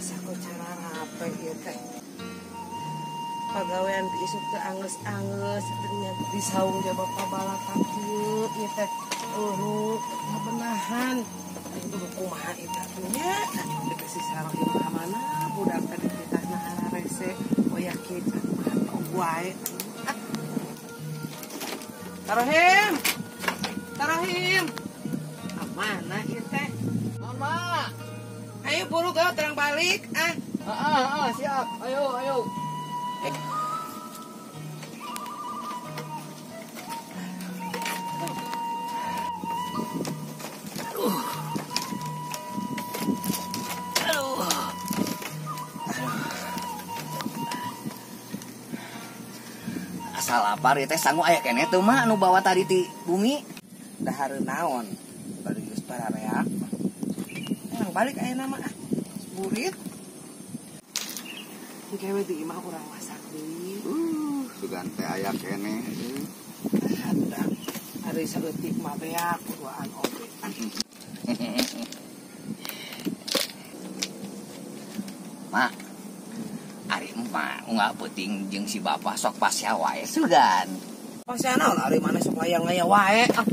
Asa ku cara rape ieu teh. Pagawean ti isuk teu anggeus-anggeus teu di saung ge bapak balapak kieu ieu teh. Eueuh, ngabenahan. Aduh kumaha ieu teh nya? Dikasih sarohim ka mana budak teh dititahna hararese oya kieu can mantog wae. Sarohim. Sarohim. Mana ieu teh? Mama. Ayo buru gak terang balik ah. Ah, siap. Ayo, ayo. Aduh. Aduh. Aduh. Asal lapar ieu teh sangu aya keneh teu mah anu bawa tadi ti bumi. Dahar naon? Bari geus parareak. Balik aya nama ah. Burit. Engke we di imah urang masak deui. Sugan teh aya keneh. Ada. Ari saeutik mah beak duaan oge. Mak. Ari emak unggal peuting jeung si bapak sok pasea wae sugan. Pasea naon ari maneh sok layang-layang wae ah.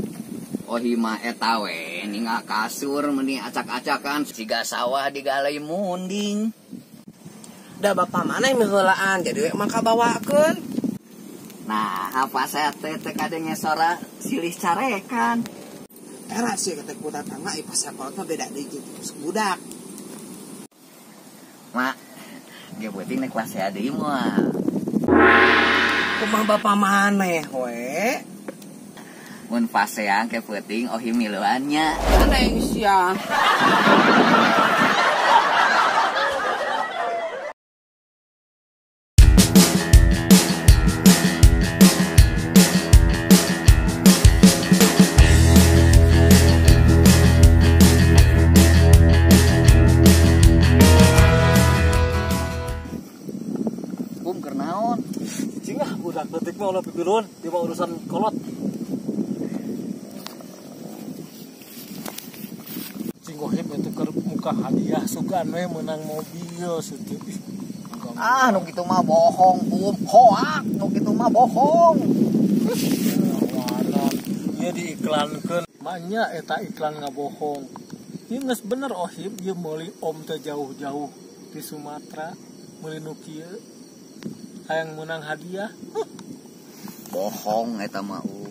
Oh hima eta we ninggal kasur meni acak-acakan siga sawah digalai munding. Da bapak maneh miheulaan jadi we maka bawakeun. Nah, apa saya teh teh kadenge sora silih carekan. Era sih kata ku tatangga ieu pas sakola mah beda deui jeung budak. Mak, ge peuting nek pasea deui moal. Kumaha bapak maneh we? Mun paseang ke peuting ohi miluannya. Aneh sia. Bum keur naon? Cing ah budak leutik mah ulah pipiluan, di mah urusan kolot. Gohim itu ke muka hadiah sugan we menang mobil situ. Ah nu kitu mah bohong um, hoak nu kitu mah bohong. Wanan ieu diiklankeun, maknya eta iklan ngabohong. Ieu geus bener Ohim ieu meuli om teh jauh-jauh di Sumatera meuli nu kieu hayang menang hadiah. Bohong eta mah um.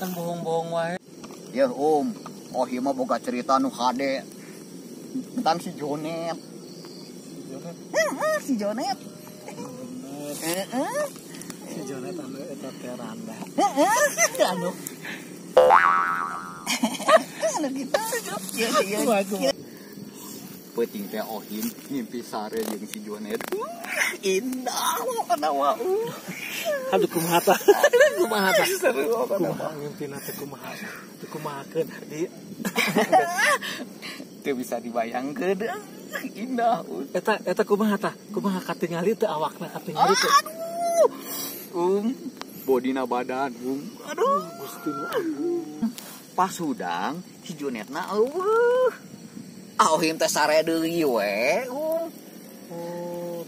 Kan bohong-bohong wae. Yeuh um. Oh iya mah boga cerita nu hade tentang si Jonet. Si Jonet? Si Jonet. Bener. Si Jonet anu eta teh randa. Anu. Anu gitu. Iya. Peuting teh Ohim ngimpi sare jeung si Jonet. Indah pokona mah. Aduh kumaha tah? Kumaha tah? Seru pokona mah. Ngimpina teh kumaha? Teu kumahakeun di teu bisa dibayangkeun. Indah. Eta eta kumaha tah? Kumaha katingali teu awakna katingali teu? Aduh. Bodina badan, Aduh, Gusti nu agung. Pas hudang si Jonetna eueuh. Ah Ohim teh sare deui we, Oh,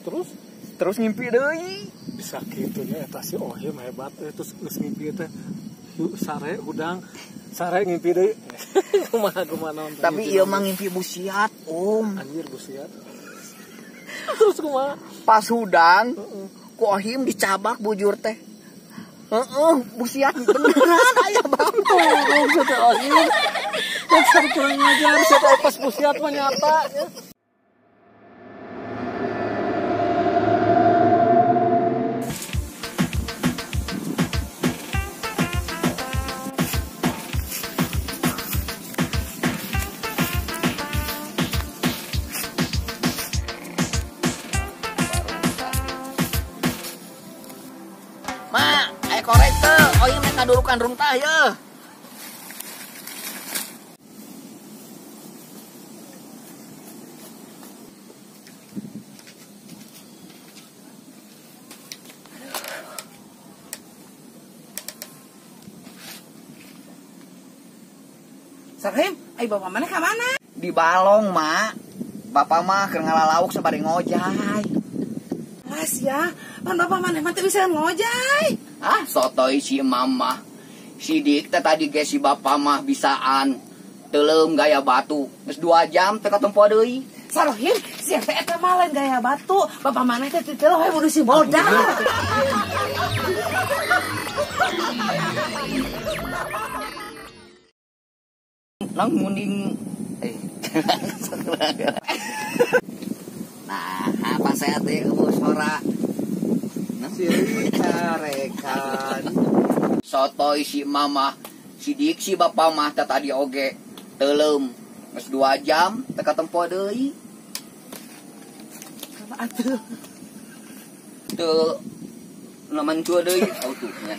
terus ngimpi deui. Bisa kitu nya eta si Ohim hebat terus geus ngimpi teh sare hudang sare ngimpi deui. Kumaha kumaha naon. Tapi ieu mah ngimpi busiat, Om. Anjir busiat. Terus kumaha? Pas hudang ku Ohim dicabak bujur teh. Heeh, busiat beneran aya bantu. Teh Ohim. Dasar kurang ngajar, saya pas busiat mah nyata. Ma, ayo korek teu, Ohim nek ngadurukan runtah yeuh. Sarhim, ayo bapak mana ke mana? Di balong, Mak. Bapak mah keur ngalalauk sabari ngojay. Las ya, pan bapak maneh mah teu bisa ngojay. Ah, sotoy si mama. Sidik teh tadi ge si bapak mah bisaan. Teuleum gaya batu. Geus 2 jam teu katempo deui. Sarohim, sia teh eta mah lain gaya batu. Bapak maneh teh teu we bunuh si modal. Nang munding nah, apa saya teh eueuh sora. Siri carekan. Sotoy si mama, sidik si bapak mah teh tadi oge teuleum. Geus 2 jam teu katempo deui. Apa atuh? Teu naman cua deui. Oh tuh nya.